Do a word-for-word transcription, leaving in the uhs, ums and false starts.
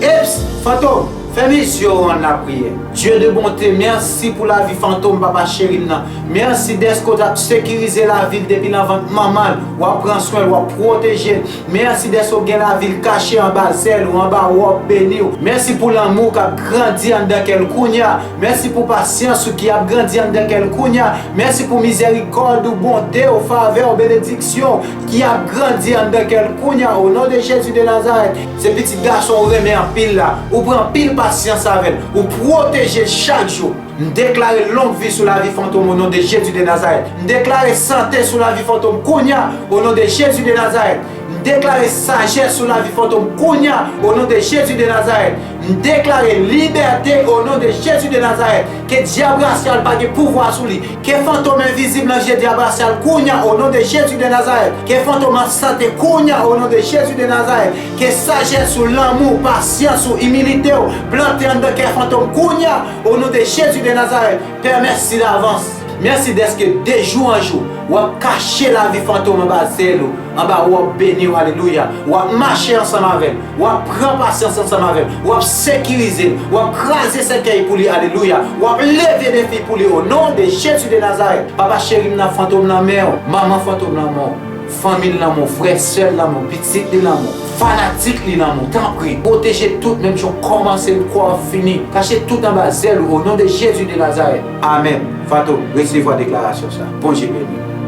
Eps, Fantom, fèmen zye w an n a priye. Dye de bonte, mèsi pou lavi Fantom, papa cheri m nan. Mèsi dèske w t ap sekirize lavi l depi nan vant manman l, w ap pran swen l, w ap pwoteje l. Mèsi dèske w gen lavi l kache anba zèl ou, anba wòb beni w. Mèsi pou lanmou k ap grandi anndan kè l kounye a. Mèsi pou pasyans ou ki ap grandi anndan kè l kounye a. Mèsi pou mizèrikòd ou, bonte w, favè w, benediksyon w ki ap grandi anndan kè l kounye a, o non de Jezi de Nazarèt. Se pitit gason ou renmen anpil la. Ou pran anpil pasyans avè l. Ou pwoteje l chak jou. M deklare long vi sou lavi Fantom o non de Jezi de Nazarèt. M deklare sante sou lavi Fantom kounye a o non de Jezi de Nazarèt. M deklare sajès sou lavi Fantom kounye a o non de Jezi de Nazarèt. M deklare libète o non de Jezi de Nazarèt. Ke dyab rasyal pa gen pouvwa sou li. Ke Fantom envizib nan je dyab rasyal kounye a o non de Jezi de Nazarèt. Ke Fantom an sante kounye a o non de Jezi de Nazarèt. Ke sajès ou, lanmou, pasyans ou, imilite w plante anndan kè Fantom kounye a o non de Jezi de Nazarèt. Pè, mèsi davans. Mèsi dèske de jou an jou, w ap kache lavi Fantom anba zèl ou, anba wòb beni w, alelouya. W ap mache ansanm avè l, w ap pran pasyans ansanm avè l, w ap sekirize l, w ap kraze sèkèy pou li, alelouya. W ap leve defi pou li, o non de Jezi de Nazarèt. Papa cheri m nan, Fantom nan men w, manman Fantom nan men w. Fanmi l nan men w, frè, sè l nan men w, pitit li nan men w, fanatik li nan men w, tanpri, pwoteje tout, menm jan w kòmanse l, kwè w ap fini. Kache tout anba zèl ou, o non de Jezi de Nazarèt. Amèn. Fantom, resevwa deklarasyon sa. Bondye beni w.